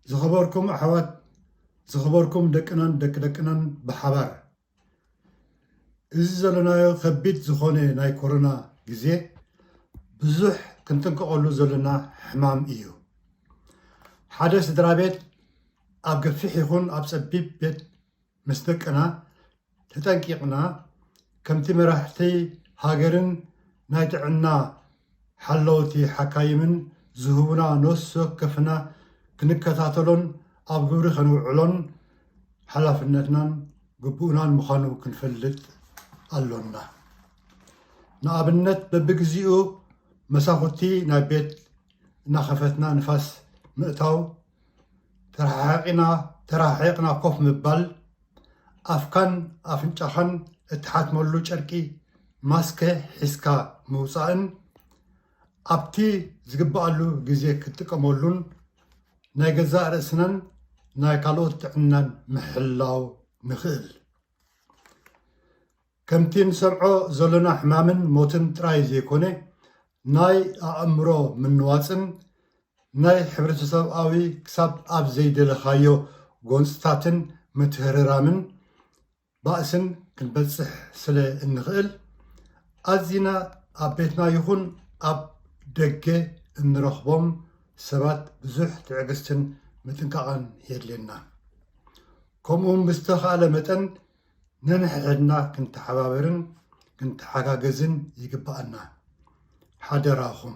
ዝኸበርኩም ኣሕዋት፣ ዝኸበርኩም ደቅናን ደቂ ደቅናን ብሓባር፣ እዚ ዘለናዮ ከቢድ ዝኾነ ናይ ኮሮና ግዜ ብዙሕ ክንጥንቀቐሉ ዘለና ሕማም እዩ። ሓደ ስድራ ቤት ኣብ ገፊሕ ይኹን ኣብ ጸቢብ ቤት ምስ ደቅና ተጠንቂቕና፣ ከምቲ መራሕቲ ሃገርን ናይ ጥዕና ሓለውቲ ሓካይምን ዝህቡና ነፍሲ ወከፍና ክንከታተሎን ኣብ ግብሪ ከንውዕሎን ሓላፍነትናን ግቡእናን ምዃኑ ክንፈልጥ ኣሎና። ንኣብነት በብግዚኡ መሳኹቲ ናይ ቤት እናኸፈትና ንፋስ ምእታው፣ ተረሓሒቕና ተረሓሒቕና ኮፍ ምባል፣ ኣፍካን ኣፍንጫኻን እትሓትመሉ ጨርቂ ማስከ ሒዝካ ምውፃእን ኣብቲ ዝግበኣሉ ግዜ ክትጥቀመሉን ናይ ገዛእ ርእስናን ናይ ካልኦት ጥዕናን ምሕላው ንኽእል። ከምቲ ንሰምዖ ዘሎና ሕማምን ሞትን ጥራይ ዘይኮነ ናይ ኣእምሮ ምንዋፅን ናይ ሕብረተሰብኣዊ ክሳብ ኣብ ዘይደለኻዮ ጎንፅታትን ምትህርራምን ባእስን ክንበፅሕ ስለ እንኽእል ኣዚና ኣብ ቤትና ይኹን ኣብ ደገ እንረኽቦም ሰባት ብዙሕ ትዕግስትን ምጥንቃቕን የድልየና። ከምኡ እውን ብዝተኻእለ መጠን ነንሕድሕድና ክንተሓባበርን ክንተሓጋገዝን ይግብኣና። ሓደራኹም።